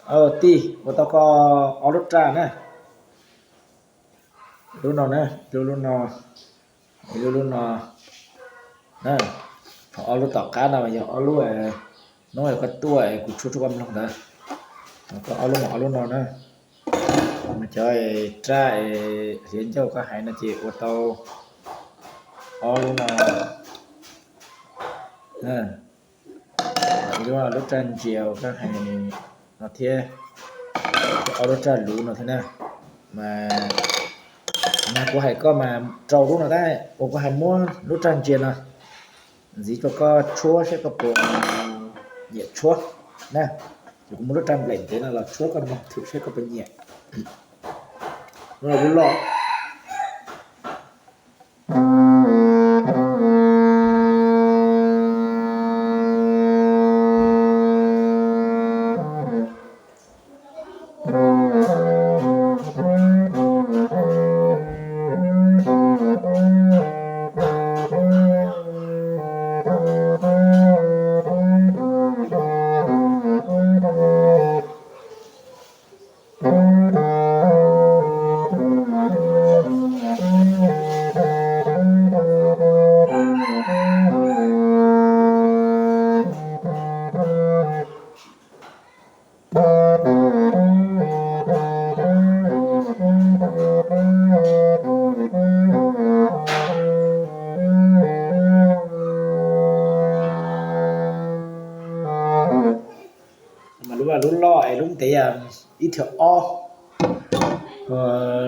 Tij, ua tau koj ob lub raj na. Lub no na, lub lub no, lub lub no. Ob lub tom qab no yog ob lub hnub koj tuaj kuv tshuab rau koj mloog ntawd. Koj ob lub no, ob lub no na. Mas cov raj hliav ncauj koj hais no ces ua tau ob lub no. Lub raj ntsia uas koj hais no thiab, ob lub raj luv no thiab na. Mas kuv hais koj mas rau lub no tab sis uas koj hais muab lub raj ntsia no ntxiv rau koj tshuab saib koj puas nyiam tshuab na. Ces kuv muab lub raj nplaim ntev no los tshuab koj mloog thwm saib koj puas nyiam. Lub loj. Mas lub loj es lub ntev ib txhia ob.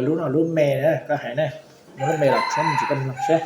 Lub no lub me na koj hais na, lub me los tshuab me ntsis koj mloog seb.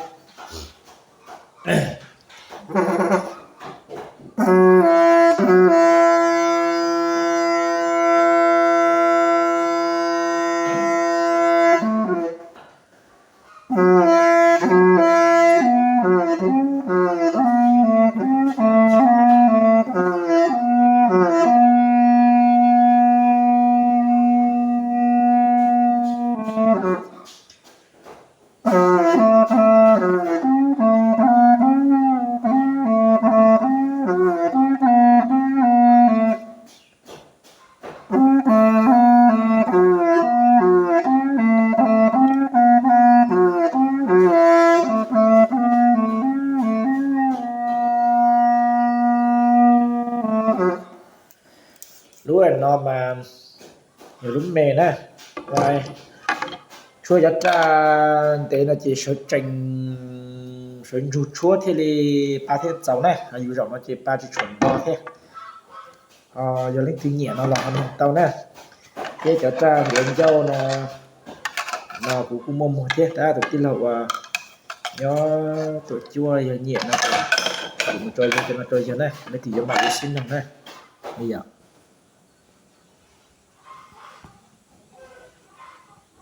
Lub no mas yog lub me na. Tshuab cov raj ntev no ces sawv tsees, sawv ntsug tshuab thiaj li pab thiab txaus na. Yus zaum no ces pab tsis tshua nto thiab. Yog leej twg nyiam no los ho mloog tau na. Thiab cov raj hliav ncauj no, no kuv kuj muaj muag thiab tab tus tij laug uas nyob Tuam Cuaj yog nyiam no, kuv mus tso yog cov no rau yog na, leej twg yuav mam li sib nug na. Yog